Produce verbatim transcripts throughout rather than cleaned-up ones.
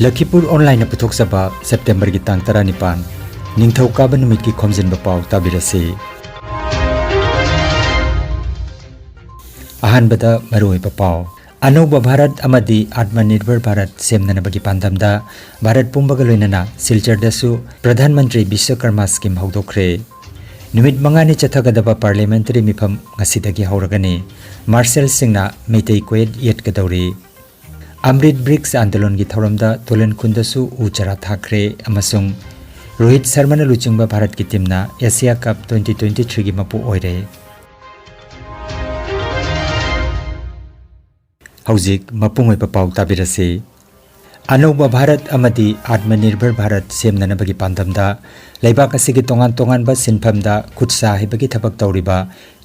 ꯂꯈꯤꯄꯨꯔ ꯑꯣꯟꯂꯥꯏꯟꯅ ꯄꯨꯊꯣꯛꯆꯕ ꯁꯦꯞꯇꯦꯝꯕꯔꯒꯤ ꯇꯥꯡ ꯇꯔꯥꯅꯤꯄꯥꯟ, ꯅꯤꯡꯊꯧꯀꯥꯕ ꯅꯨꯃꯤꯠꯀꯤ ꯈꯣꯝꯖꯤꯟꯕ ꯄꯥꯎ ꯇꯥꯕꯤꯔꯁꯤ꯫ ꯑꯍꯥꯟꯕꯗ ꯃꯔꯨꯑꯣꯏꯕ ꯄꯥꯎ꯫ ꯑꯅꯧꯕ ꯚꯥꯔꯠ ꯑꯃꯗꯤ ꯑꯥꯠꯃꯅꯤꯔꯚꯔ ꯚꯥꯔꯠ ꯁꯦꯝꯅꯅꯕꯒꯤ ꯄꯥꯟꯗꯝꯗ ꯚꯥꯔꯠ ꯄꯨꯝꯕꯒ ꯂꯣꯏꯅꯅ ꯁꯤꯜꯆꯔꯗꯁꯨ ꯄ꯭ꯔꯙꯥꯟ ꯃꯟꯇ꯭ꯔꯤ ꯕꯤꯁ꯭ꯋꯀꯔꯃ ꯁ꯭ꯀꯤꯝ ꯍꯧꯗꯣꯛꯈ꯭ꯔꯦ꯫ ꯅꯨꯃꯤꯠ ꯃꯉꯥꯅꯤ ꯆꯠꯊꯒꯗꯕ ꯄꯥꯔꯂꯤꯌꯥꯃꯦꯟꯇꯔꯤ ꯃꯤꯐꯝ ꯉꯁꯤꯗꯒꯤ ꯍꯧꯔꯒꯅꯤ꯫ ꯃꯥꯔꯁꯦꯜꯁꯤꯡꯅ ꯃꯩꯇꯩ ꯀꯣꯌꯦꯠ ꯌꯦꯠꯀꯗꯧꯔꯤ꯫ ꯑꯃ꯭ꯔꯤꯠ ꯕ꯭ꯔꯤꯛꯁ ꯑꯥꯟꯗꯣꯂꯟꯒꯤ ꯊꯧꯔꯝꯗ ꯇꯣꯂꯦꯟ ꯈꯨꯟꯗꯁꯨ ꯎ ꯆꯥꯔꯥ ꯊꯥꯈ꯭ꯔꯦ ꯑꯃꯁꯨꯡ ꯔꯣꯍꯤꯠ ꯁꯔꯃꯅ ꯂꯨꯆꯤꯡꯕ ꯚꯥꯔꯠꯀꯤ ꯇꯤꯝꯅ ꯑꯦꯁꯤꯌꯥ ꯀꯞ twenty twenty-threeꯒꯤ ꯃꯄꯨ ꯑꯣꯏꯔꯦ꯫ ꯍꯧꯖꯤꯛ ꯃꯄꯨꯡ ꯑꯣꯏꯕ ꯄꯥꯎ ꯇꯥꯕꯤꯔꯁꯤ꯫ ꯑꯅꯧꯕ ꯚꯥꯔꯠ ꯑꯃꯗꯤ ꯑꯥꯠꯃꯅꯤꯔꯚꯔ ꯚꯥꯔꯠ ꯁꯦꯝꯅꯅꯕꯒꯤ ꯄꯥꯟꯗꯝꯗ ꯂꯩꯕꯥꯛ ꯑꯁꯤꯒꯤ ꯇꯣꯉꯥꯟ ꯇꯣꯉꯥꯟꯕ ꯁꯤꯟꯐꯝꯗ ꯈꯨꯠ ꯁꯥ ꯍꯩꯕꯒꯤ ꯊꯕꯛ ꯇꯧꯔꯤꯕ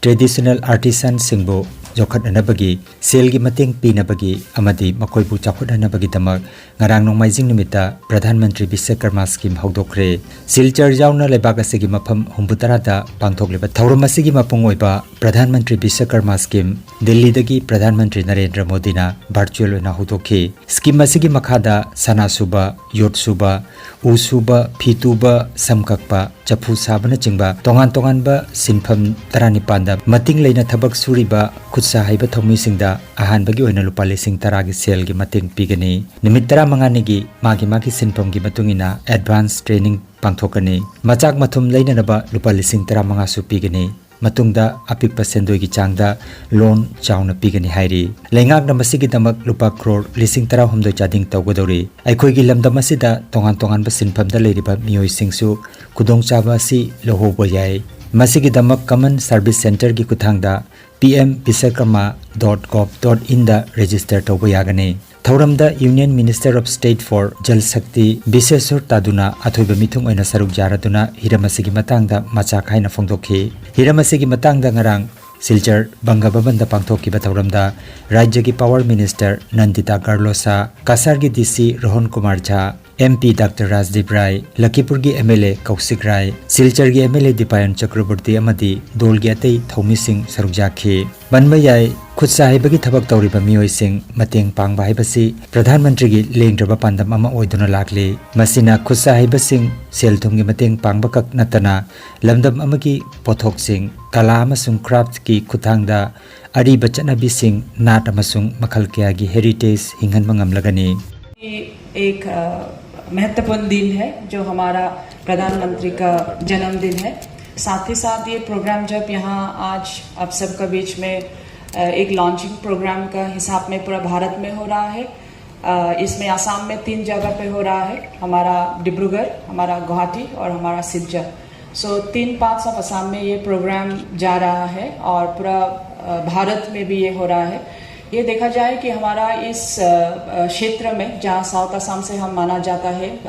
traditional artisanꯁꯤꯡꯕꯨ ꯌꯣꯛꯈꯠꯅꯅꯕꯒꯤ, ꯁꯦꯜꯒꯤ ꯃꯇꯦꯡ ꯄꯤꯅꯕꯒꯤ ꯑꯃꯗꯤ ꯃꯈꯣꯏꯕꯨ ꯆꯥꯎꯈꯠꯍꯟꯅꯕꯒꯤꯗꯃꯛ ꯉꯔꯥꯡ ꯅꯣꯡꯃꯥꯏꯖꯤꯡ ꯅꯨꯃꯤꯠꯇ ꯄ꯭ꯔꯙꯥꯟ ꯃꯟꯇ꯭ꯔꯤ ꯕꯤꯁ꯭ꯋꯀꯔꯃ ꯁ꯭ꯀꯤꯝ ꯍꯧꯗꯣꯛꯈ꯭ꯔꯦ꯫ ꯁꯤꯜꯆꯔ ꯌꯥꯎꯅ ꯂꯩꯕꯥꯛ ꯑꯁꯤꯒꯤ ꯃꯐꯝ ꯍꯨꯝꯐꯨꯇꯔꯥꯗ ꯄꯥꯡꯊꯣꯛꯂꯤꯕ ꯊꯧꯔꯝ ꯑꯁꯤꯒꯤ ꯃꯄꯨꯡ ꯑꯣꯏꯕ ꯄ꯭ꯔꯙꯥꯟ ꯃꯟꯇ꯭ꯔꯤ ꯕꯤꯁ꯭ꯋꯀꯔꯃ ꯁ꯭ꯀꯤꯝ ꯗꯤꯜꯂꯤꯗꯒꯤ ꯄ꯭ꯔꯙꯥꯟ ꯃꯟꯇ꯭ꯔꯤ ꯅꯔꯦꯟꯗ꯭ꯔ ꯃꯣꯗꯤꯅ ꯚꯔꯆꯨꯑꯦꯜ ꯑꯣꯏꯅ ꯍꯧꯗꯣꯛꯈꯤ꯫ ꯁ꯭ꯀꯤꯝ ꯑꯁꯤꯒꯤ ꯃꯈꯥꯗ ꯁꯅꯥ ꯁꯨꯕ, ꯌꯣꯠ ꯁꯨꯕ, ꯎ ꯁꯨꯕ, ꯐꯤ ꯇꯨꯕ, ꯁꯝ ꯀꯛꯄ, ꯆꯐꯨ ꯁꯥꯕꯅꯆꯤꯡꯕ ꯇꯣꯉꯥꯟ ꯇꯣꯉꯥꯟꯕ ꯁꯤꯟꯐꯝ ꯇꯔꯥꯅꯤꯄꯥꯟꯗ ꯃꯇꯤꯡ ꯂꯩꯅ ꯊꯕꯛ ꯁꯨꯔꯤꯕ ꯈꯨꯠ ꯁꯥ ꯍꯩꯕ ꯊꯧꯃꯤꯁꯤꯡꯗ ꯑꯍꯥꯟꯕꯒꯤ ꯑꯣꯏꯅ ꯂꯨꯄꯥ ꯂꯤꯁꯤꯡ ꯇꯔꯥꯒꯤ ꯁꯦꯜꯒꯤ ꯃꯇꯦꯡ ꯄꯤꯒꯅꯤ꯫ ꯅꯨꯃꯤꯠ ꯇꯔꯥꯃꯉꯥꯅꯤꯒꯤ ꯃꯥꯒꯤ ꯃꯥꯒꯤ ꯁꯤꯟꯐꯝꯒꯤ ꯃꯇꯨꯡ ꯏꯟꯅ advance training ꯄꯥꯡꯊꯣꯛꯀꯅꯤ꯫ ꯃꯆꯥꯛ ꯃꯊꯨꯝ ꯂꯩꯅꯅꯕ ꯂꯨꯄꯥ ꯂꯤꯁꯤꯡ ꯇꯔꯥꯃꯉꯥꯁꯨ ꯄꯤꯒꯅꯤ꯫ ꯃꯇꯨꯡꯗ ꯑꯄꯤꯛꯄ ꯁꯦꯟꯗꯣꯏꯒꯤ ꯆꯥꯡꯗ loan ꯆꯥꯎꯅ ꯄꯤꯒꯅꯤ ꯍꯥꯏꯔꯤ꯫ ꯂꯩꯉꯥꯛꯅ ꯃꯁꯤꯒꯤꯗꯃꯛ ꯂꯨꯄꯥ ꯀ꯭ꯔꯣꯔ ꯂꯤꯁꯤꯡ ꯇꯔꯥꯍꯨꯝꯗꯣꯏ ꯆꯥꯗꯤꯡ ꯇꯧꯒꯗꯧꯔꯤ꯫ ꯑꯩꯈꯣꯏꯒꯤ ꯂꯝꯗꯝ ꯑꯁꯤꯗ ꯇꯣꯉꯥꯟ ꯇꯣꯉꯥꯟꯕ ꯁꯤꯟꯐꯝꯗ ꯂꯩꯔꯤꯕ ꯃꯤꯑꯣꯏꯁꯤꯡꯁꯨ ꯈꯨꯗꯣꯡꯆꯥꯕ ꯑꯁꯤ ꯂꯧꯍꯧꯕ ꯌꯥꯏ꯫ ꯃꯁꯤꯒꯤꯗꯃꯛ Common Service Centreꯒꯤ ꯈꯨꯠꯊꯥꯡꯗ P M Vishwakarma dot gov dot inꯗ register ꯇꯧꯕ ꯌꯥꯒꯅꯤ꯫ ꯊꯧꯔꯝꯗ Union Minister of State for Jal Shakti ꯕꯤꯁꯦꯁ꯭ꯋꯔ ꯇꯥꯗꯨꯅ ꯑꯊꯣꯏꯕ ꯃꯤꯊꯨꯡ ꯑꯣꯏꯅ ꯁꯔꯨꯛ ꯌꯥꯔꯗꯨꯅ ꯍꯤꯔꯝ ꯑꯁꯤꯒꯤ ꯃꯇꯥꯡꯗ ꯃꯆꯥꯛ ꯍꯥꯏꯅ ꯐꯣꯡꯗꯣꯛꯈꯤ꯫ ꯍꯤꯔꯝ ꯑꯁꯤꯒꯤ ꯃꯇꯥꯡꯗ ꯉꯔꯥꯡ ꯁꯤꯜꯆꯔ ꯕꯪꯒ ꯚꯕꯟꯗ ꯄꯥꯡꯊꯣꯛꯈꯤꯕ ꯊꯧꯔꯝꯗ ꯔꯥꯖ꯭ꯌꯒꯤ Power Minister ꯅꯟꯗꯤꯇꯥ ꯒꯥꯔꯂꯣꯁꯥ, ꯀꯁꯥꯔꯒꯤ D C Rohan Kumar Jha, M P doctor Rajdeep Rai, ꯂꯈꯤꯄꯨꯔꯒꯤ M L A Kaushik Rai, ꯁꯤꯜꯆꯔꯒꯤ M L A Dipayan Chakraborty ꯑꯃꯗꯤ ꯗꯣꯜꯒꯤ ꯑꯇꯩ ꯊꯧꯃꯤꯁꯤꯡ ꯁꯔꯨꯛ ꯌꯥꯈꯤ꯫ ꯃꯟꯕ ꯌꯥꯏ, ꯈꯨꯠ ꯁꯥ ꯍꯩꯕꯒꯤ ꯊꯕꯛ ꯇꯧꯔꯤꯕ ꯃꯤꯑꯣꯏꯁꯤꯡ ꯃꯇꯦꯡ ꯄꯥꯡꯕ ꯍꯥꯏꯕꯁꯤ ꯄ꯭ꯔꯙꯥꯟ ꯃꯟꯇ꯭ꯔꯤꯒꯤ ꯂꯦꯡꯗ꯭ꯔꯕ ꯄꯥꯟꯗꯝ ꯑꯃ ꯑꯣꯏꯗꯨꯅ ꯂꯥꯛꯂꯤ꯫ ꯃꯁꯤꯅ ꯈꯨꯠ ꯁꯥ ꯍꯩꯕꯁꯤꯡ ꯁꯦꯜ ꯊꯨꯝꯒꯤ ꯃꯇꯦꯡ ꯄꯥꯡꯕ ꯈꯛ ꯅꯠꯇꯅ ꯂꯝꯗꯝ ꯑꯃꯒꯤ ꯄꯣꯠꯊꯣꯛꯁꯤꯡ, ꯀꯂꯥ ꯑꯃꯁꯨꯡ ꯀ꯭ꯔꯥꯐꯀꯤ ꯈꯨꯠꯊꯥꯡꯗ ꯑꯔꯤꯕ ꯆꯠꯅꯕꯤꯁꯤꯡ, ꯅꯥꯠ ꯑꯃꯁꯨꯡ ꯃꯈꯜ ꯀꯌꯥꯒꯤ ꯍꯦꯔꯤꯇꯦꯖ ꯍꯤꯡꯍꯟꯕ ꯉꯝꯂꯒꯅꯤ꯫ एक अ, महत्वपूर्ण दिन है जो हमारा प्रधानमंत्री का जन्मदिन है। साथ ही साथ ये प्रोग्राम जब यहाँ आज आप सबका बीच में अ, एक लॉन्चिंग प्रोग्राम का हिसाब में पूरा भारत में हो रहा है, अ, इसमें आसाम में तीन जगह पे हो रहा है, हमारा डिब्रूगढ़, हमारा गुवाहाटी और हमारा सिलचर। सो तीन पार्ट्स ऑफ असम में ये प्रोग्राम जा रहा है और पूरा अ, भारत में भी ये हो रहा है। ये देखा जाए कि हमारा इस अ, अ, क्षेत्र में, जहाँ साउथ असम से हम माना जाता है, अ,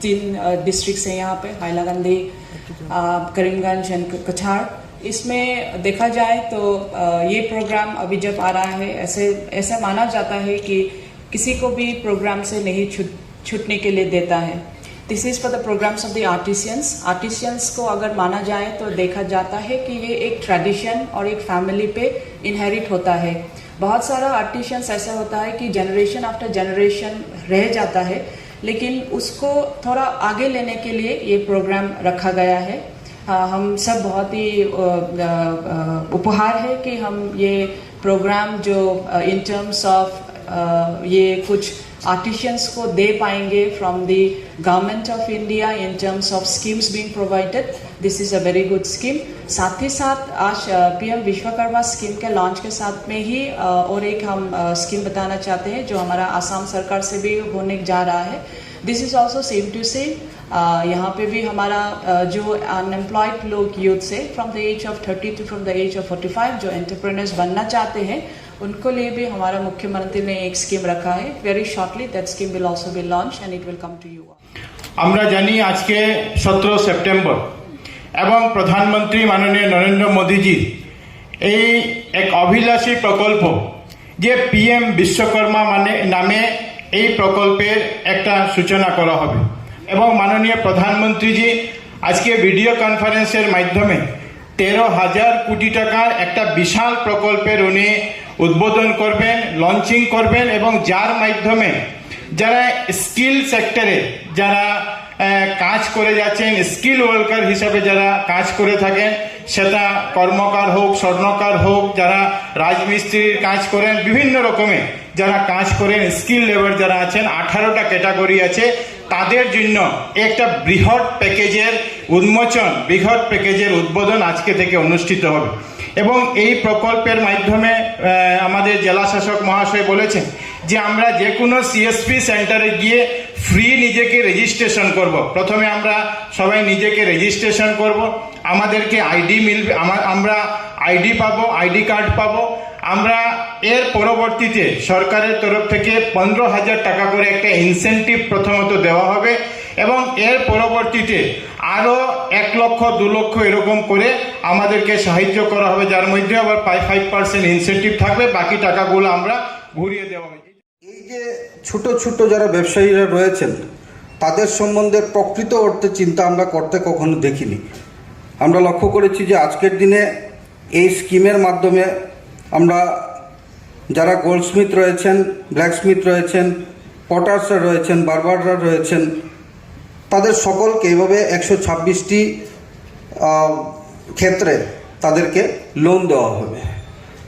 तीन डिस्ट्रिक्ट्स हैं यहाँ पे, हाइलाकंदी, अ, करीमगंज एंड कछार। इसमें देखा जाए तो अ, ये प्रोग्राम अभी जब आ रहा है, ऐसे ऐसे माना जाता है कि किसी को भी प्रोग्राम से नहीं छूट छूटने के लिए देता है। This is for the programs of the artisans। Artisans को अगर माना जाए तो देखा जाता है कि ये एक ट्रेडिशन और एक फैमिली पे इनहेरिट होता है। बहुत सारा आर्टिशियंस ऐसा होता है कि जनरेशन आफ्टर जनरेशन रह जाता है, लेकिन उसको थोड़ा आगे लेने के लिए ये प्रोग्राम रखा गया है। हाँ, हम सब बहुत ही अ, अ, अ, उपहार है कि हम ये प्रोग्राम जो इन टर्म्स ऑफ ये कुछ आर्टिशियंस को दे पाएंगे from the Government of India in terms of schemes being provided। This is a very good scheme। साथ ही साथ आज पीएम विश्वकर्मा स्कीम के लॉन्च के साथ में ही अ, और एक हम स्कीम बताना चाहते हैं जो हमारा आसाम सरकार से भी होने जा रहा है। This is also same to same. यहाँ पे भी हमारा अ, जो अनएम्प्लॉयड लोग यूथ से from the age of thirty to from the age of forty five जो एंटरप्रेन्योर्स बनना चाहते हैं, उनको लिए भी हमारा मुख्यमंत्री ने एक स्कीम रखा है। Very shortly that scheme will also be launched and it will come to you। আমরা জানি আজকে সতেরো সেপ্টেম্বর এবং প্রধানমন্ত্রী মাননীয় নরেন্দ্র মোদীজির এই এক অভিলাষী প্রকল্প, যে পিএম বিশ্বকর্মা মানে নামে এই প্রকল্পের একটা সূচনা করা হবে এবং মাননীয় প্রধানমন্ত্রীজি আজকে ভিডিও কনফারেন্সের মাধ্যমে তেরো হাজার কোটি টাকার একটা বিশাল প্রকল্পের উনি উদ্বোধন করবেন, লঞ্চিং করবেন এবং যার মাধ্যমে যারা স্কিল সেক্টরে যারা আহ, কাজ করে যাচ্ছেন, স্কিল ওয়ার্কার হিসাবে যারা কাজ করে থাকেন, সেটা কর্মকার হোক, স্বর্ণকার হোক, যারা রাজমিস্ত্রির কাজ করেন, বিভিন্ন রকমের যারা কাজ করেন, স্কিল লেবার যারা আছেন, আঠারোটা ক্যাটাগরি আছে, তাদের জন্য একটা বৃহৎ প্যাকেজের উন্মোচন, বৃহৎ প্যাকেজের উদ্বোধন আজকে থেকে অনুষ্ঠিত হবে। এবং এই প্রকল্পের মাধ্যমে আহ, আমাদের জেলা শাসক মহাশয় বলেছেন যে আমরা যে কোনো সিএসপি সেন্টারে গিয়ে ফ্রি নিজেকে রেজিস্ট্রেশন করব। প্রথমে আমরা সবাই নিজেকে রেজিস্ট্রেশন করব, আমাদেরকে আইডি মিলবে, আমা- আমরা আইডি পাবো, আইডি কার্ড পাবো। আমরা এর পরবর্তীতে সরকারের তরফ থেকে পনেরো হাজার টাকা করে একটা ইনসেন্টিভ প্রথমত দেওয়া হবে এবং এর পরবর্তীতে আরও এক লক্ষ, দু লক্ষ এরকম করে আমাদেরকে সাহায্য করা হবে, যার মধ্যে আবার প্রায় ফাইভ পার্সেন্ট ইনসেন্টিভ থাকবে, বাকি টাকাগুলো আমরা ঘুরিয়ে দেওয়া হবে। এই যে ছোট ছোট যারা ব্যবসায়ীরা রয়েছেন, তাদের সম্বন্ধে প্রকৃত অর্থে চিন্তা আমরা করতে কখনো দেখিনি। আমরা লক্ষ্য করেছি যে আজকের দিনে এই স্কিমের মাধ্যমে আমরা যারা গোল্ডস্মিথ রয়েছেন, ব্ল্যাকস্মিথ রয়েছেন, পটার্সরা রয়েছেন, বার্বাররা রয়েছেন, তাদের সকলকে এইভাবে একশো ছাব্বিশটি ক্ষেত্রে তাদেরকে লোন দেওয়া হবে।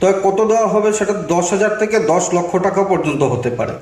তো কত দেওয়া হবে, সেটা দশ হাজার থেকে দশ লক্ষ টাকা পর্যন্ত হতে পারে।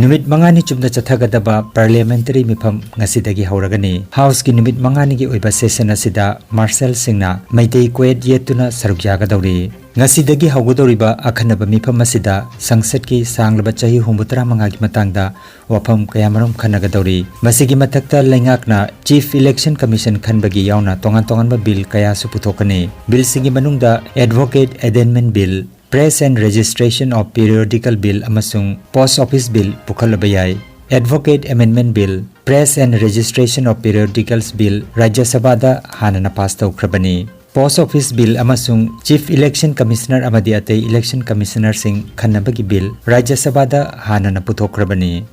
ꯅꯨꯃꯤꯠ ꯃꯉꯥꯅꯤ ꯆꯨꯞꯅ ꯆꯠꯊꯒꯗꯕ ꯄꯥꯔꯂꯤꯌꯥꯃꯦꯟꯇꯔꯤ ꯃꯤꯐꯝ ꯉꯁꯤꯗꯒꯤ ꯍꯧꯔꯒꯅꯤ꯫ ꯍꯥꯎꯁꯀꯤ ꯅꯨꯃꯤꯠ ꯃꯉꯥꯅꯤꯒꯤ ꯑꯣꯏꯕ ꯁꯦꯁꯟ ꯑꯁꯤꯗ ꯃꯥꯔꯁꯦꯜꯁꯤꯡꯅ ꯃꯩꯇꯩ ꯀꯣꯌꯦꯠ ꯌꯦꯠꯇꯨꯅ ꯁꯔꯨꯛ ꯌꯥꯒꯗꯧꯔꯤ꯫ ꯉꯁꯤꯗꯒꯤ ꯍꯧꯒꯗꯧꯔꯤꯕ ꯑꯈꯟꯅꯕ ꯃꯤꯐꯝ ꯑꯁꯤꯗ ꯁꯪꯁꯠꯀꯤ ꯁꯥꯡꯂꯕ ꯆꯍꯤ ꯍꯨꯝꯐꯨꯇꯔꯥ ꯃꯉꯥꯒꯤ ꯃꯇꯥꯡꯗ ꯋꯥꯐꯝ ꯀꯌꯥꯃꯔꯨꯝ ꯈꯟꯅꯒꯗꯧꯔꯤ꯫ ꯃꯁꯤꯒꯤ ꯃꯊꯛꯇ ꯂꯩꯉꯥꯛꯅ ꯆꯤꯐ ꯏꯂꯦꯛꯁꯟ ꯀꯃꯤꯁꯟ ꯈꯟꯕꯒꯤ ꯌꯥꯎꯅ ꯇꯣꯉꯥꯟ ꯇꯣꯉꯥꯟꯕ ꯕꯤꯜ ꯀꯌꯥꯁꯨ ꯄꯨꯊꯣꯛꯀꯅꯤ꯫ ꯕꯤꯜꯁꯤꯡꯒꯤ ꯃꯅꯨꯡꯗ Advocate Amendment Bill, Press and Registration of Periodical Bill ꯑꯃꯁꯨꯡ Post Office Bill ꯄꯨꯈꯠꯂꯕ ꯌꯥꯏ꯫ Advocate Amendment Bill, Press and Registration of Periodicals Bill ꯔꯥꯖ꯭ꯌ ꯁꯚꯥꯗ ꯍꯥꯟꯅꯅ ꯄꯥꯁ ꯇꯧꯈ꯭ꯔꯕꯅꯤ꯫ Post Office Bill ꯑꯃꯁꯨꯡ Chief Election Commissioner ꯑꯃꯗꯤ ꯑꯇꯩ Election Commissionerꯁꯤꯡ ꯈꯟꯅꯕꯒꯤ Bill ꯔꯥꯖ꯭ꯌ ꯁꯚꯥꯗ ꯍꯥꯟꯅꯅ ꯄꯨꯊꯣꯛꯈ꯭ꯔꯕꯅꯤ꯫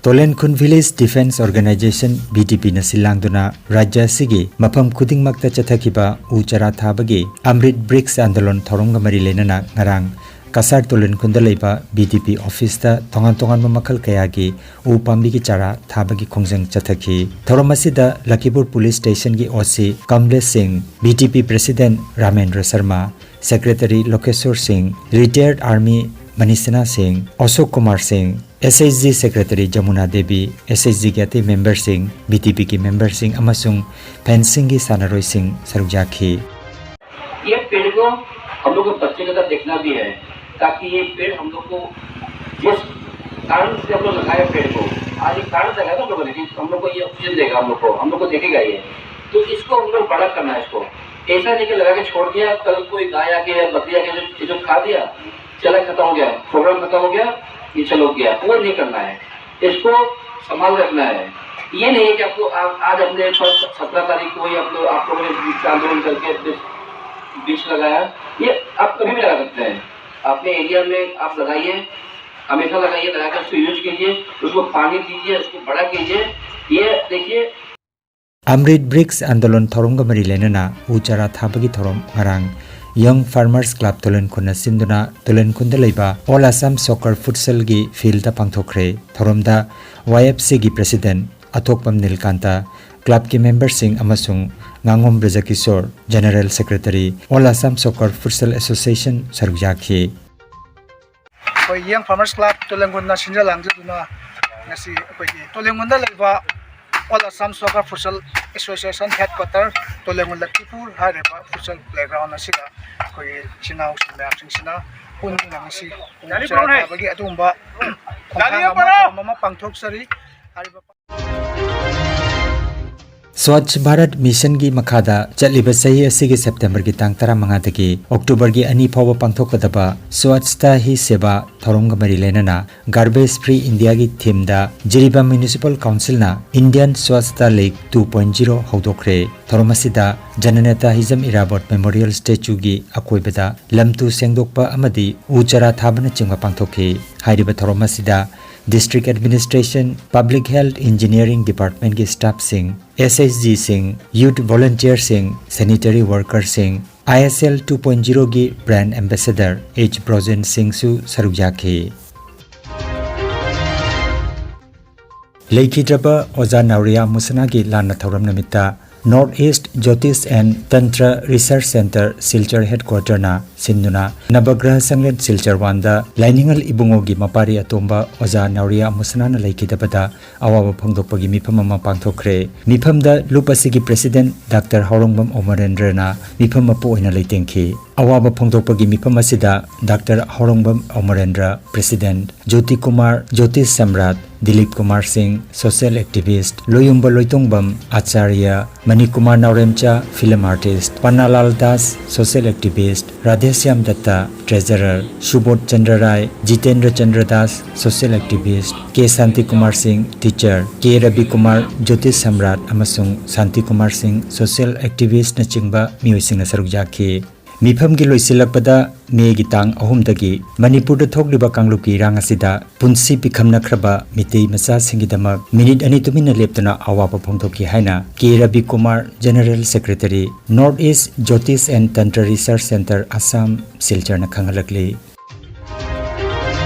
ꯇꯣꯂꯦꯟꯈꯨꯟ Village Defence Organisation, V D Pꯅ ꯁꯤꯜ ꯂꯥꯡꯗꯨꯅ ꯔꯥꯖ꯭ꯌ ꯑꯁꯤꯒꯤ ꯃꯐꯝ ꯈꯨꯗꯤꯡꯃꯛꯇ ꯆꯠꯊꯈꯤꯕ ꯎ ꯆꯥꯔꯥ ꯊꯥꯕꯒꯤ ꯑꯃ꯭ꯔꯤꯠ ꯕ꯭ꯔꯤꯛꯁ ꯑꯥꯟꯗꯣꯂꯟ ꯊꯧꯔꯝꯒ ꯃꯔꯤ ꯂꯩꯅꯅ ꯉꯔꯥꯡ ꯀꯁꯥꯔ ꯇꯣꯂꯦꯟꯈꯨꯟꯗ ꯂꯩꯕ V D P officeꯇ ꯇꯣꯉꯥꯟ ꯇꯣꯉꯥꯟꯕ ꯃꯈꯜ ꯀꯌꯥꯒꯤ ꯎ ꯄꯥꯝꯕꯤꯒꯤ ꯆꯥꯔꯥ ꯊꯥꯕꯒꯤ ꯈꯣꯡꯖꯪ ꯆꯠꯊꯈꯤ꯫ ꯊꯧꯔꯝ ꯑꯁꯤꯗ ꯂꯈꯤꯄꯨꯔ Police Stationꯒꯤ O C ꯀꯝꯂꯦꯁ ꯁꯤꯡ, V D P President ꯔꯥꯃꯦꯟꯗ꯭ꯔ Sharma, Secretary ꯂꯣꯀꯦꯁꯣꯔ ꯁꯤꯡ, Retired Army ꯃꯅꯤꯁꯅꯥ ꯁꯤꯡ, ꯑꯁꯣꯛ ꯀꯨꯃꯥꯔ ꯁꯤꯡ, S H G Secretary Yamuna Devi, S H Gꯒꯤ ꯑꯇꯩ memberꯁꯤꯡ, V D Pꯒꯤ memberꯁꯤꯡ ꯑꯃꯁꯨꯡ fansꯁꯤꯡꯒꯤ ꯁꯥꯟꯅꯔꯣꯏꯁꯤꯡ ꯁꯔꯨꯛ ꯌꯥꯈꯤ꯫ ये पेड़ को हम लोग को बच्चे का देखना भी है, ताकि ये पेड़ हम लोग को जिस कारण से हम लोग लगाए पेड़ को, आज एक कारण लगाया ना हम लोगों ने कि हम लोग को ये ऑक्सीजन देगा, हम लोग को, हम लोग को देखेगा ये। तो इसको हम लोग बड़ा करना है इसको। ऐसा नहीं कि लगा के छोड़ दिया, कल कोई गाय आके या बकरी आके जो, जो खा दिया, चला, खत्म हो गया, प्रोग्राम खत्म हो गया, ये चलो गया, वो नहीं करना है। इसको संभाल रखना है। ये नहीं है कि आपको आ, आज अपने सत्रह तारीख को ही आप लोग, आप लोगों ने वृक्ष आंदोलन करके वृक्ष, वृक्ष लगाया, ये आप कभी भी लगा सकते हैं। अपने एरिया में आप लगाइए, हमेशा लगाइए, लगाकर उसको यूज कीजिए, उसको पानी दीजिए, उसको बड़ा कीजिए। ये देखिए, ꯑꯃ꯭ꯔꯤꯠ ꯕ꯭ꯔꯤꯛꯁ ꯑꯥꯟꯗꯣꯂꯟ ꯊꯧꯔꯝꯒ ꯃꯔꯤ ꯂꯩꯅꯅ ꯎ ꯆꯥꯔꯥ ꯊꯥꯕꯒꯤ ꯊꯧꯔꯝ ꯉꯔꯥꯡ Young Farmers Club ꯇꯣꯂꯦꯟꯈꯨꯟꯅ ꯁꯤꯟꯗꯨꯅ ꯇꯣꯂꯦꯟꯈꯨꯟꯗ ꯂꯩꯕ All Assam Soccer Futsalꯒꯤ fieldꯇ ꯄꯥꯡꯊꯣꯛꯈ꯭ꯔꯦ꯫ ꯊꯧꯔꯝꯗ Y F Cꯒꯤ President ꯑꯊꯣꯛꯄꯝ ꯅꯤꯜꯀꯥꯟꯇ, clubꯀꯤ memberꯁꯤꯡ ꯑꯃꯁꯨꯡ ꯉꯥꯉꯣꯝ ꯕ꯭ꯔꯖꯀꯤꯁꯣꯔ, General Secretary, All Assam Soccer Futsal Association ꯁꯔꯨꯛ ꯌꯥꯈꯤ꯫ ꯑꯩꯈꯣꯏ Young Farmers Club ꯇꯣꯂꯦꯡꯒꯨꯟꯅ ꯁꯤꯟꯖ ꯂꯥꯡꯖꯗꯨꯅ ꯉꯁꯤ ꯑꯩꯈꯣꯏꯒꯤ ꯇꯣꯂꯦꯡꯒꯨꯟꯗ ꯂꯩꯕ All Assam Soccer Futsal Association headquarter ꯇꯣꯂꯦꯡꯒꯨꯟ ꯂꯛꯈꯤꯄꯨꯔ ꯍꯥꯏꯔꯤꯕ futsal playground ꯑꯁꯤꯗ ꯑꯩꯈꯣꯏꯒꯤ ꯏꯆꯤꯟ ꯏꯅꯥꯎꯁꯤꯡ ꯃꯌꯥꯝꯁꯤꯡꯁꯤꯅ ꯄꯨꯟꯗꯨꯅ ꯉꯁꯤ ꯎ ꯆꯥꯔꯥ ꯊꯥꯕꯒꯤ ꯑꯗꯨꯒꯨꯝꯕ ꯈꯣꯡꯊꯥꯡ ꯑꯃ, ꯊꯧꯔꯝ ꯑꯃ ꯄꯥꯡꯊꯣꯛꯆꯔꯤ꯫ ꯍꯥꯏꯔꯤꯕ ꯁ꯭ꯋꯥꯆ ꯚꯥꯔꯠ ꯃꯤꯁꯟꯒꯤ ꯃꯈꯥꯗ ꯆꯠꯂꯤꯕ ꯆꯍꯤ ꯑꯁꯤꯒꯤ ꯁꯦꯞꯇꯦꯝꯕꯔꯒꯤ ꯇꯥꯡ ꯇꯔꯥꯃꯉꯥꯗꯒꯤ ꯑꯣꯛꯇꯣꯕꯔꯒꯤ ꯑꯅꯤ ꯐꯥꯎꯕ ꯄꯥꯡꯊꯣꯛꯀꯗꯕ ꯁ꯭ꯋꯥꯆꯇꯥ ꯍꯤ ꯁꯦꯕꯥ ꯊꯧꯔꯝꯒ ꯃꯔꯤ ꯂꯩꯅꯅ Garbage Free Indiaꯒꯤ ꯊꯤꯝꯗ ꯖꯤꯔꯤꯕꯥꯝ ꯃ꯭ꯌꯨꯅꯤꯁꯤꯄꯥꯜ ꯀꯥꯎꯟꯁꯤꯜꯅ Indian Swachhata League two point zero ꯍꯧꯗꯣꯛꯈ꯭ꯔꯦ꯫ ꯊꯧꯔꯝ ꯑꯁꯤꯗ ꯖꯅꯅꯦꯇꯥ ꯍꯤꯖꯝ ꯏꯔꯥꯕꯣꯠ ꯃꯦꯃꯣꯔꯤꯌꯦꯜ ꯁ꯭ꯇꯦꯆꯨꯒꯤ ꯑꯀꯣꯏꯕꯗ ꯂꯝ ꯇꯨ ꯁꯦꯡꯗꯣꯛꯄ ꯑꯃꯗꯤ ꯎ ꯆꯥꯔꯥ ꯊꯥꯕꯅꯆꯤꯡꯕ ꯄꯥꯡꯊꯣꯛꯈꯤ꯫ ꯍꯥꯏꯔꯤꯕ ꯊꯧꯔꯝ ꯑꯁꯤꯗ District Administration, Public Health Engineering Departmentꯀꯤ staffꯁꯤꯡ, SHGꯁꯤꯡ, Youth Volunteerꯁꯤꯡ, Sanitary Workerꯁꯤꯡ, ISL two point zeroꯒꯤ Brand Ambassador H Brojen ꯁꯤꯡꯁꯨ ꯁꯔꯨꯛ ꯌꯥꯈꯤ꯫ ꯂꯩꯈꯤꯗ꯭ꯔꯕ ꯑꯣꯖꯥ ꯅꯥꯎꯔꯤꯌꯥ ꯃꯨꯁꯅꯥꯒꯤ ꯂꯥꯟꯅ ꯊꯧꯔꯝ ꯅꯨꯃꯤꯠꯇ North East Jyotish and Tantra Research Centre Silchar headquarterꯅ ꯁꯤꯟꯗꯨꯅ ꯅꯕꯒ꯭ꯔꯍ ꯁꯪꯂꯦꯟ ꯁꯤꯜꯆꯔ ꯋꯥꯟꯗ ꯂꯥꯏꯅꯤꯡꯉꯜ ꯏꯕꯨꯡꯉꯣꯒꯤ ꯃꯄꯥꯔꯤ ꯑꯇꯣꯝꯕ ꯑꯣꯖꯥ ꯅꯥꯎꯔꯤꯌꯥ ꯃꯨꯁꯅꯥꯅ ꯂꯩꯈꯤꯗꯕꯗ ꯑꯋꯥꯕ ꯐꯣꯡꯗꯣꯛꯄꯒꯤ ꯃꯤꯐꯝ ꯑꯃ ꯄꯥꯡꯊꯣꯛꯈ꯭ꯔꯦ꯫ ꯃꯤꯐꯝꯗ ꯂꯨꯞ ꯑꯁꯤꯒꯤ president Doctor ꯍꯥꯎꯔꯣꯡꯕꯝ ꯑꯃꯔꯦꯟꯗ꯭ꯔꯅ ꯃꯤꯐꯝ ꯃꯄꯨ ꯑꯣꯏꯅ ꯂꯩꯇꯦꯡꯈꯤ꯫ ꯑꯋꯥꯕ ꯐꯣꯡꯗꯣꯛꯄꯒꯤ ꯃꯤꯐꯝ ꯑꯁꯤꯗ Doctor ꯍꯥꯎꯔꯣꯡꯕꯝ ꯑꯃꯔꯦꯟꯗ꯭ꯔ, president, ꯖꯣꯇꯤ ꯀꯨꯃꯥꯔ, ꯖꯣꯇꯤꯁ ꯁꯝꯔꯥꯠ, ꯗꯤꯂꯤꯞ ꯀꯨꯃꯥꯔ ꯁꯤꯡ, social activist, ꯂꯣꯌꯨꯝꯕ ꯂꯣꯏꯇꯣꯡꯕꯝ ꯑꯥꯆꯥꯔꯌ, Manikumar ꯅꯥꯎꯔꯦꯝꯆꯥ, film artist, ꯄꯟꯅꯥꯂꯥꯜ Das, social activist, Radheshyam ꯗꯠꯇ, treasurer, ꯁꯨꯕꯣꯙ ꯆꯟꯗ꯭ꯔ ꯔꯥꯏ, ꯖꯤꯇꯦꯟꯗ꯭ꯔ ꯆꯟꯗ꯭ꯔ ꯗꯥꯁ, social activist, ꯀꯦ ꯁꯥꯟꯇꯤ ꯀꯨꯃꯥꯔ ꯁꯤꯡ, teacher, ꯀꯦ ꯔꯕꯤ ꯀꯨꯃꯥꯔ, ꯖꯣꯇꯤꯁ ꯁꯝꯔꯥꯠ ꯑꯃꯁꯨꯡ ꯁꯥꯟꯇꯤ ꯀꯨꯃꯥꯔ ꯁꯤꯡ, social activistꯅꯆꯤꯡꯕ ꯃꯤꯑꯣꯏꯁꯤꯡꯅ ꯁꯔꯨꯛ ꯌꯥꯈꯤ꯫ ꯃꯤꯐꯝꯒꯤ ꯂꯣꯏꯁꯤꯜꯂꯛꯄꯗ ꯃꯦꯒꯤ ꯇꯥꯡ ꯑꯍꯨꯝꯗꯒꯤ ꯃꯅꯤꯄꯨꯔꯗ ꯊꯣꯛꯂꯤꯕ ꯀꯥꯡꯂꯨꯞꯀꯤ ꯏꯔꯥꯡ ꯑꯁꯤꯗ ꯄꯨꯟꯁꯤ ꯄꯤꯈꯝꯅꯈ꯭ꯔꯕ ꯃꯤꯇꯩ ꯃꯆꯥꯁꯤꯡꯒꯤꯗꯃꯛ ꯃꯤꯅꯤꯠ ꯑꯅꯤ ꯇꯨꯃꯤꯟꯅ ꯂꯦꯞꯇꯨꯅ ꯑꯋꯥꯕ ꯐꯣꯡꯗꯣꯛꯈꯤ ꯍꯥꯏꯅ ꯀꯦ Ravi Kumar, General Secretary, North East Jyotish and Tantra Research Centre, Assam, ꯁꯤꯜꯆꯔꯅ ꯈꯪꯍꯜꯂꯛꯂꯤ꯫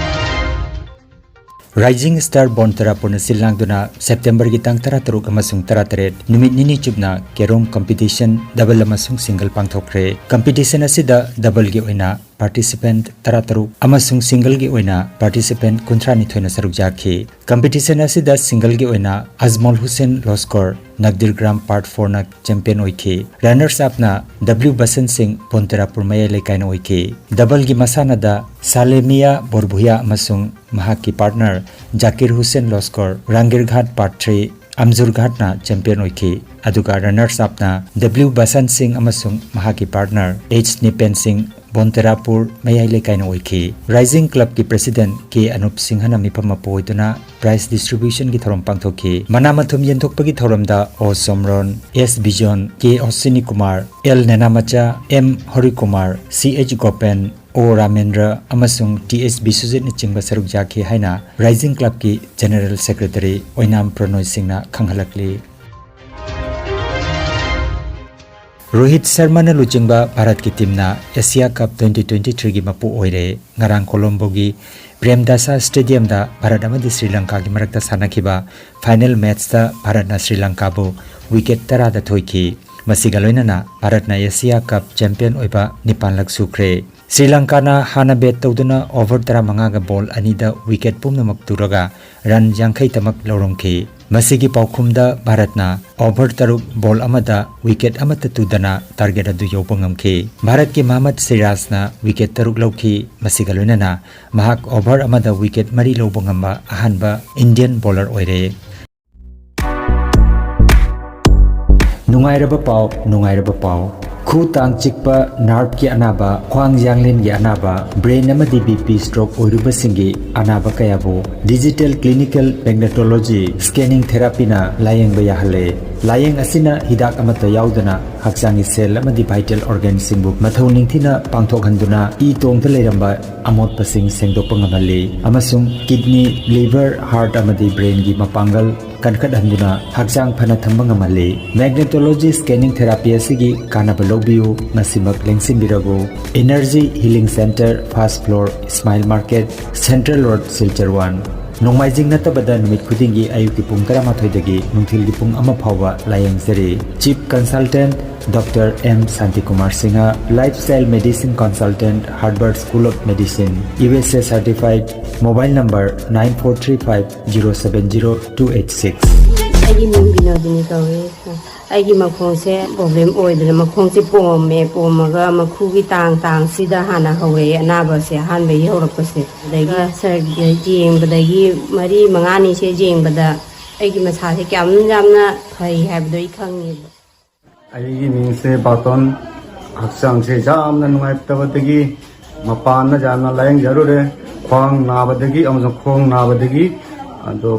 Rising Star ꯕꯣꯟ ꯇꯔꯥꯄꯨꯔꯅ ꯁꯤꯜ ꯂꯥꯡꯗꯨꯅ ꯁꯦꯞꯇꯦꯝꯕꯔꯒꯤ ꯇꯥꯡ ꯇꯔꯥꯇꯔꯨꯛ ꯑꯃꯁꯨꯡ ꯇꯔꯥꯇꯔꯦꯠ ꯅꯨꯃꯤꯠ ꯅꯤꯅꯤ ꯆꯨꯞꯅ ꯀꯦꯔꯣꯝ competition double ꯑꯃꯁꯨꯡ single ꯄꯥꯡꯊꯣꯛꯈ꯭ꯔꯦ꯫ Competition ꯑꯁꯤꯗ doubleꯒꯤ ꯑꯣꯏꯅ participant ꯇꯔꯥꯇꯔꯨꯛ ꯑꯃꯁꯨꯡ singleꯒꯤ ꯑꯣꯏꯅ participant ꯀꯨꯟꯊ꯭ꯔꯥꯅꯤꯊꯣꯏꯅ ꯁꯔꯨꯛ ꯌꯥꯈꯤ꯫ Competition ꯑꯁꯤꯗ singleꯒꯤ ꯑꯣꯏꯅ ꯑꯖꯃꯣꯜ ꯍꯨꯁꯦꯟ ꯂꯣꯁꯀꯣꯔ ꯅꯛꯗꯤꯔ ꯒ꯭ꯔꯥꯝ part fourꯅ champion ꯑꯣꯏꯈꯤ꯫ Runners upꯅ W ꯕꯁꯟ ꯁꯤꯡ ꯕꯣꯟ ꯇꯔꯥꯄꯨꯔ ꯃꯌꯥꯏ ꯂꯩꯀꯥꯏꯅ ꯑꯣꯏꯈꯤ꯫ Doubleꯒꯤ ꯃꯁꯥꯟꯅꯗ ꯁꯥꯂꯦꯃꯤꯌꯥ ꯕꯣꯔꯕꯨꯌꯥ ꯑꯃꯁꯨꯡ ꯃꯍꯥꯛꯀꯤ partner Zakir Hussain Loskor Rangir Ghat part three Amjur ꯘꯥꯠꯅ ꯆꯦꯝꯄꯤꯌꯟ ꯑꯣꯏꯈꯤ꯫ ꯑꯗꯨꯒ ꯔꯟꯅꯔꯁ ꯑꯞꯅ ꯗꯕ꯭ꯂꯤꯎ ꯕꯁꯟ ꯁꯤꯡ ꯑꯃꯁꯨꯡ ꯃꯍꯥꯛꯀꯤ ꯄꯥꯔꯠꯅꯔ ꯑꯩꯆ ꯅꯤꯄꯦꯟ ꯁꯤꯡ, ꯕꯣꯟꯇꯦꯔꯥꯄꯨꯔ ꯃꯌꯥꯏ ꯂꯩꯀꯥꯏꯅ ꯑꯣꯏꯈꯤ꯫ ꯔꯥꯏꯖꯤꯡ ꯀ꯭ꯂꯕꯀꯤ ꯄ꯭ꯔꯦꯁꯤꯗꯦꯟꯠ ꯀꯦ ꯑꯅꯨꯞ ꯁꯤꯡꯍꯅ ꯃꯤꯐꯝ ꯃꯄꯨ ꯑꯣꯏꯗꯨꯅ ꯄ꯭ꯔꯥꯏꯖ ꯗꯤꯁꯇ꯭ꯔꯤꯕ꯭ꯌꯨꯁꯟꯒꯤ ꯊꯧꯔꯝ ꯄꯥꯡꯊꯣꯛꯈꯤ꯫ ꯃꯅꯥ ꯃꯊꯨꯝ ꯌꯦꯟꯊꯣꯛꯄꯒꯤ ꯊꯧꯔꯝꯗ ꯑꯣ ꯁꯣꯝꯔꯣꯟ, ꯑꯦꯁ ꯕꯤꯖꯣꯟ, ꯀꯦ ꯑꯣꯁꯤꯅꯤ ꯀꯨꯃꯥꯔ, ꯑꯦꯜ ꯅꯦꯅꯥꯃꯆꯥ, ꯑꯦꯝ ꯍꯔꯤꯀꯨꯃꯥꯔ, ꯁꯤ ꯑꯩꯆ ꯒꯣꯄꯦꯟ, ꯑꯣ ꯔꯥꯃꯦꯟꯗ꯭ꯔ ꯑꯃꯁꯨꯡ ꯇꯤ ꯑꯩꯆ ꯕꯤꯁꯨꯖꯤꯠꯅꯆꯤꯡꯕ ꯁꯔꯨꯛ ꯌꯥꯈꯤ ꯍꯥꯏꯅ ꯔꯥꯏꯖꯤꯡ ꯀ꯭ꯂꯕꯀꯤ ꯖꯦꯅꯔꯦꯜ ꯁꯦꯀ꯭ꯔꯦꯇꯔꯤ ꯑꯣꯏꯅꯥꯝ ꯄ꯭ꯔꯅꯣꯏ ꯁꯤꯡꯅ ꯈꯪꯍꯜꯂꯛꯂꯤ꯫ ꯔꯣꯍꯤꯠ ꯁꯔꯃꯅ ꯂꯨꯆꯤꯡꯕ ꯚꯥꯔꯠꯀꯤ ꯇꯤꯝꯅ ꯑꯦꯁꯤꯌꯥ ꯀꯞ ꯇ꯭ꯋꯦꯟꯇꯤ ꯇ꯭ꯋꯦꯟꯇꯤ ꯊ꯭ꯔꯤꯒꯤ ꯃꯄꯨ ꯑꯣꯏꯔꯦ꯫ ꯉꯔꯥꯡ ꯀꯣꯂꯣꯝꯕꯣꯒꯤ ꯄ꯭ꯔꯦꯝꯗꯥꯁꯥ ꯁ꯭ꯇꯦꯗꯤꯌꯝꯗ ꯚꯥꯔꯠ ꯑꯃꯗꯤ ꯁ꯭ꯔꯤ ꯂꯪꯀꯥꯒꯤ ꯃꯔꯛꯇ ꯁꯥꯟꯅꯈꯤꯕ ꯐꯥꯏꯅꯦꯜ ꯃꯦꯆꯇ ꯚꯥꯔꯠꯅ ꯁ꯭ꯔꯤ ꯂꯪꯀꯥꯕꯨ ꯋꯤꯀꯦꯠ ꯇꯔꯥꯗ ꯊꯣꯏꯈꯤ꯫ ꯃꯁꯤꯒ ꯂꯣꯏꯅꯅ ꯚꯥꯔꯠꯅ ꯑꯦꯁꯤꯌꯥ ꯀꯞ ꯆꯦꯝꯄꯤꯌꯟ ꯑꯣꯏꯕ ꯅꯤꯄꯥꯟꯂꯛ ꯁꯨꯈ꯭ꯔꯦ꯫ ꯁ꯭ꯔꯤ ꯂꯪꯀꯥꯅ ꯍꯥꯟꯅ ꯕꯦꯠ ꯇꯧꯗꯨꯅ ꯑꯣꯚꯔ ꯇꯔꯥꯃꯉꯥꯒ ꯕꯣꯜ ꯑꯅꯤꯗ ꯋꯤꯀꯦꯠ ꯄꯨꯝꯅꯃꯛ ꯇꯨꯔꯒ ꯔꯟ ꯌꯥꯡꯈꯩ ꯇꯃꯛ ꯂꯧꯔꯝꯈꯤ꯫ ꯃꯁꯤꯒꯤ ꯄꯥꯎꯈꯨꯝꯗ ꯚꯥꯔꯠꯅ ꯑꯣꯚꯔ ꯇꯔꯨꯛ ꯕꯣꯜ ꯑꯃꯗ ꯋꯤꯀꯦꯠ ꯑꯃꯠꯇ ꯇꯨꯗꯅ ꯇꯥꯔꯒꯦꯠ ꯑꯗꯨ ꯌꯧꯕ ꯉꯝꯈꯤ꯫ ꯚꯥꯔꯠꯀꯤ ꯃꯍꯃꯗ ꯁꯤꯔꯥꯖꯅ ꯋꯤꯀꯦꯠ ꯇꯔꯨꯛ ꯂꯧꯈꯤ꯫ ꯃꯁꯤꯒ ꯂꯣꯏꯅꯅ ꯃꯍꯥꯛ ꯑꯣꯚꯔ ꯑꯃꯗ ꯋꯤꯀꯦꯠ ꯃꯔꯤ ꯂꯧꯕ ꯉꯝꯕ ꯑꯍꯥꯟꯕ ꯏꯟꯗꯤꯌꯟ ꯕꯣꯂꯔ ꯑꯣꯏꯔꯦ꯫ ꯅꯨꯡꯉꯥꯏꯔꯕ ꯄꯥꯎ, ꯅꯨꯡꯉꯥꯏꯔꯕ ꯄꯥꯎ꯫ ꯈꯨ ꯇꯥꯡ ꯆꯤꯛꯄ, ꯅꯥꯔꯚꯀꯤ ꯑꯅꯥꯕ, ꯈ꯭ꯋꯥꯡ ꯌꯥꯡꯂꯦꯟꯒꯤ ꯑꯅꯥꯕ, ꯕ꯭ꯔꯦꯟ ꯑꯃꯗꯤ ꯕꯤ ꯄꯤ ꯁ꯭ꯇ꯭ꯔꯣꯛ ꯑꯣꯏꯔꯨꯕꯁꯤꯡꯒꯤ ꯑꯅꯥꯕ ꯀꯌꯥꯕꯨ ꯗꯤꯖꯤꯇꯦꯜ ꯀ꯭ꯂꯤꯅꯤꯀꯦꯜ ꯃꯦꯒꯅꯦꯇꯣꯂꯣꯖꯤ ꯁ꯭ꯀꯦꯅꯤꯡ ꯊꯦꯔꯥꯄꯤꯅ ꯂꯥꯌꯦꯡꯕ ꯌꯥꯍꯜꯂꯦ꯫ ꯂꯥꯌꯦꯡ ꯑꯁꯤꯅ ꯍꯤꯗꯥꯛ ꯑꯃꯠꯇ ꯌꯥꯎꯗꯅ ꯍꯛꯆꯥꯡꯒꯤ ꯁꯦꯜ ꯑꯃꯗꯤ ꯚꯥꯏꯇꯦꯜ ꯑꯣꯔꯒꯥꯟꯁꯤꯡꯕꯨ ꯃꯊꯧ ꯅꯤꯡꯊꯤꯅ ꯄꯥꯡꯊꯣꯛꯍꯟꯗꯨꯅ ꯏ ꯇꯣꯡꯗ ꯂꯩꯔꯝꯕ ꯑꯃꯣꯠꯄꯁꯤꯡ ꯁꯦꯡꯗꯣꯛꯄ ꯉꯝꯍꯜꯂꯤ ꯑꯃꯁꯨꯡ ꯀꯤꯗꯅꯤ, ꯂꯤꯚꯔ, ꯍꯥꯔꯠ ꯑꯃꯗꯤ ꯕ꯭ꯔꯦꯟꯒꯤ ꯃꯄꯥꯡꯒꯜ ꯀꯟꯈꯠꯍꯟꯗꯨꯅ ꯍꯛꯆꯥꯡ ꯐꯅ ꯊꯝꯕ ꯉꯝꯍꯜꯂꯤ꯫ ꯃꯦꯒꯅꯦꯇꯣꯂꯣꯖꯤ ꯁ꯭ꯀꯦꯅꯤꯡ ꯊꯦꯔꯥꯄꯤ ꯑꯁꯤꯒꯤ ꯀꯥꯟꯅꯕ ꯂꯧꯕꯤꯌꯨ, ꯉꯁꯤꯃꯛ ꯂꯦꯡꯁꯤꯟꯕꯤꯔꯕꯨ꯫ Energy healing centre, first floor, Ismail market, central road, Silchar one. ꯅꯣꯡꯃꯥꯏꯖꯤꯡ ꯅꯠꯇꯕꯗ ꯅꯨꯃꯤꯠ ꯈꯨꯗꯤꯡꯒꯤ ꯑꯌꯨꯛꯀꯤ ꯄꯨꯡ ꯇꯔꯥꯃꯥꯊꯣꯏꯗꯒꯤ ꯅꯨꯡꯊꯤꯜꯒꯤ ꯄꯨꯡ ꯑꯃ ꯐꯥꯎꯕ ꯂꯥꯌꯦꯡꯖꯔꯤ꯫ Chief consultant doctor M Santikumar Singh, lifestyle medicine consultant, Harvard school of medicine, U S A certified, mobile number nine four three five zero seven zero two eight six꯫ ꯑꯩꯒꯤ ꯃꯤꯡ ꯕꯤꯅꯣꯗꯤꯅꯤ ꯀꯧꯏ꯫ ꯑꯩꯒꯤ ꯃꯈꯣꯡꯁꯦ ꯄ꯭ꯔꯣꯕ꯭ꯂꯦꯝ ꯑꯣꯏꯗꯅ ꯃꯈꯣꯡꯁꯦ ꯄꯣꯝꯃꯦ꯫ ꯄꯣꯝꯃꯒ ꯃꯈꯨꯒꯤ ꯇꯥꯡ ꯇꯥꯡꯁꯤꯗ ꯍꯥꯟꯅ ꯍꯧꯔꯛꯑꯦ ꯑꯅꯥꯕꯁꯦ, ꯑꯍꯥꯟꯕꯒꯤ ꯍꯧꯔꯛꯄꯁꯦ꯫ ꯑꯗꯒꯤ ꯁꯔ ꯌꯦꯡꯕꯗꯒꯤ ꯃꯔꯤ ꯃꯉꯥꯅꯤꯁꯦ ꯌꯦꯡꯕꯗ ꯑꯩꯒꯤ ꯃꯁꯥꯁꯦ ꯀꯌꯥꯝ ꯌꯥꯝꯅ ꯐꯩ ꯍꯥꯏꯕꯗꯣ ꯑꯩ ꯈꯪꯉꯦꯕ꯫ ꯑꯩꯒꯤ ꯃꯤꯡꯁꯦ ꯕꯥꯇꯣꯟ꯫ ꯍꯛꯆꯥꯡꯁꯦ ꯌꯥꯝꯅ ꯅꯨꯡꯉꯥꯏꯇꯕꯗꯒꯤ ꯃꯄꯥꯟꯗ ꯌꯥꯝꯅ ꯂꯥꯌꯦꯡꯖꯔꯨꯔꯦ꯫ ꯈ꯭ꯋꯥꯡ ꯅꯥꯕꯗꯒꯤ ꯑꯃꯁꯨꯡ ꯈꯣꯡ ꯅꯥꯕꯗꯒꯤ, ꯑꯗꯣ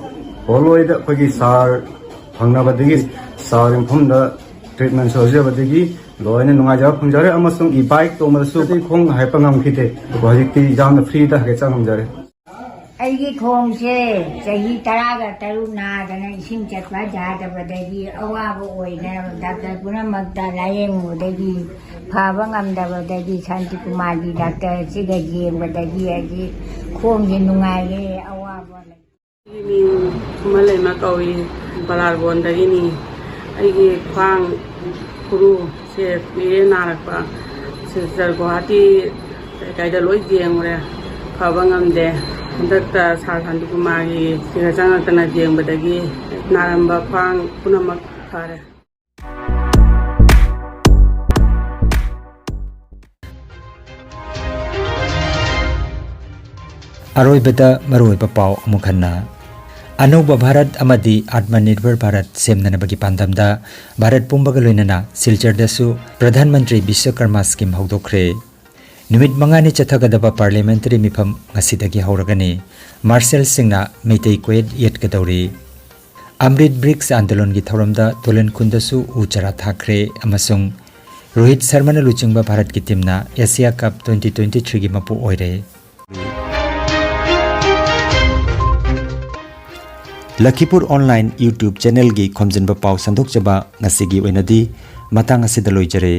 ꯄꯣꯂꯣꯏꯗ ꯑꯩꯈꯣꯏꯒꯤ ꯁꯥꯔ ꯐꯪꯅꯕꯗꯒꯤ, ꯁꯥꯔꯒꯤ ꯃꯐꯝꯗ ꯇ꯭ꯔꯤꯠꯃꯦꯟꯁꯨ ꯂꯧꯖꯕꯗꯒꯤ ꯂꯣꯏꯅ ꯅꯨꯡꯉꯥꯏꯖꯕ ꯐꯪꯖꯔꯦ꯫ ꯑꯃꯁꯨꯡ ꯏ ꯕꯥꯏꯛ ꯇꯣꯡꯕꯗꯁꯨ ꯑꯩ ꯈꯣꯡ ꯍꯥꯏꯄ ꯉꯝꯈꯤꯗꯦ, ꯑꯗꯨꯕꯨ ꯍꯧꯖꯤꯛꯇꯤ ꯌꯥꯝꯅ ꯐ꯭ꯔꯤꯗ ꯍꯥꯏꯐꯦꯠ ꯆꯪꯉꯝꯖꯔꯦ꯫ ꯑꯩꯒꯤ ꯈꯣꯡꯁꯦ ꯆꯍꯤ ꯇꯔꯥꯒ ꯇꯔꯨꯛ ꯅꯥꯗꯅ ꯏꯁꯤꯡ ꯆꯠꯄ ꯌꯥꯗꯕꯗꯒꯤ ꯑꯋꯥꯕ ꯑꯣꯏꯅ ꯗꯥꯛꯇꯔ ꯄꯨꯝꯅꯃꯛꯇ ꯂꯥꯌꯦꯡꯕꯗꯒꯤ ꯐꯕ ꯉꯝꯗꯕꯗꯒꯤ ꯁꯥꯟꯇꯤꯀꯨꯃꯥꯔꯒꯤ ꯗꯥꯛꯇꯔꯁꯤꯒ ꯌꯦꯡꯕꯗꯒꯤ ꯑꯩꯒꯤ ꯈꯣꯡꯁꯦ ꯅꯨꯡꯉꯥꯏꯔꯦ, ꯑꯋꯥꯕ ꯂꯩ꯫ ꯑꯩꯒꯤ ꯃꯤꯡ ꯈꯨꯃꯟꯂꯩꯃ ꯀꯧꯏ, ꯕꯂꯥꯔꯕꯣꯟꯗꯒꯤꯅꯤ꯫ ꯑꯩꯒꯤ ꯈ꯭ꯋꯥꯡ ꯈꯨꯔꯨꯁꯦ ꯀꯨꯏꯔꯦ ꯅꯥꯔꯛꯄ꯫ ꯁꯤꯜꯆꯔ, ꯒꯨꯋꯥꯍꯥꯇꯤ ꯀꯩꯀꯥꯏꯗ ꯂꯣꯏ ꯌꯦꯡꯉꯨꯔꯦ, ꯐꯕ ꯉꯝꯗꯦ꯫ ꯍꯟꯗꯛꯇ ꯁꯥꯔ ꯁꯥꯟꯇꯤꯀꯨꯃꯥꯔꯒꯤ ꯁꯤꯗ ꯆꯪꯉꯛꯇꯅ ꯌꯦꯡꯕꯗꯒꯤ ꯅꯥꯔꯝꯕ ꯈ꯭ꯋꯥꯡ ꯄꯨꯝꯅꯃꯛ ꯐꯔꯦ꯫ ꯑꯔꯣꯏꯕꯗ ꯃꯔꯨꯑꯣꯏꯕ ꯄꯥꯎ ꯑꯃꯨꯛ ꯍꯟꯅ꯫ ꯑꯅꯧꯕ ꯚꯥꯔꯠ ꯑꯃꯗꯤ ꯑꯥꯠꯃꯅꯤꯔꯚꯔ ꯚꯥꯔꯠ ꯁꯦꯝꯅꯅꯕꯒꯤ ꯄꯥꯟꯗꯝꯗ ꯚꯥꯔꯠ ꯄꯨꯝꯕꯒ ꯂꯣꯏꯅꯅ ꯁꯤꯜꯆꯔꯗꯁꯨ ꯄ꯭ꯔꯙꯥꯟ ꯃꯟꯇ꯭ꯔꯤ ꯕꯤꯁ꯭ꯋꯀꯔꯃ ꯁ꯭ꯀꯤꯝ ꯍꯧꯗꯣꯛꯈ꯭ꯔꯦ꯫ ꯅꯨꯃꯤꯠ ꯃꯉꯥꯅꯤ ꯆꯠꯊꯒꯗꯕ ꯄꯥꯔꯂꯤꯌꯥꯃꯦꯟꯇꯔꯤ ꯃꯤꯐꯝ ꯉꯁꯤꯗꯒꯤ ꯍꯧꯔꯒꯅꯤ꯫ ꯃꯥꯔꯁꯦꯜꯁꯤꯡꯅ ꯃꯩꯇꯩ ꯀꯣꯌꯦꯠ ꯌꯦꯠꯀꯗꯧꯔꯤ꯫ ꯑꯃ꯭ꯔꯤꯠ ꯕ꯭ꯔꯤꯛꯁ ꯑꯥꯟꯗꯣꯂꯟꯒꯤ ꯊꯧꯔꯝꯗ ꯇꯣꯂꯦꯟ ꯈꯨꯟꯗꯁꯨ ꯎ ꯆꯥꯔꯥ ꯊꯥꯈ꯭ꯔꯦ ꯑꯃꯁꯨꯡ ꯔꯣꯍꯤꯠ ꯁꯔꯃꯅ ꯂꯨꯆꯤꯡꯕ ꯚꯥꯔꯠꯀꯤ ꯇꯤꯝꯅ ꯑꯦꯁꯤꯌꯥ ꯀꯞ ꯇ꯭ꯋꯦꯟꯇꯤ ꯇ꯭ꯋꯦꯟꯇꯤ ꯊ꯭ꯔꯤꯒꯤ ꯃꯄꯨ ꯑꯣꯏꯔꯦ꯫ ꯂꯈꯤꯄꯨꯔ ꯑꯣꯟꯂꯥꯏꯟ YouTube ꯆꯦꯅꯦꯜꯒꯤ ꯈꯣꯝꯖꯤꯟꯕ ꯄꯥꯎ ꯁꯟꯗꯣꯛꯆꯕ ꯉꯁꯤꯒꯤ ꯑꯣꯏꯅꯗꯤ ꯃꯇꯥꯡ ꯑꯁꯤꯗ ꯂꯣꯏꯖꯔꯦ꯫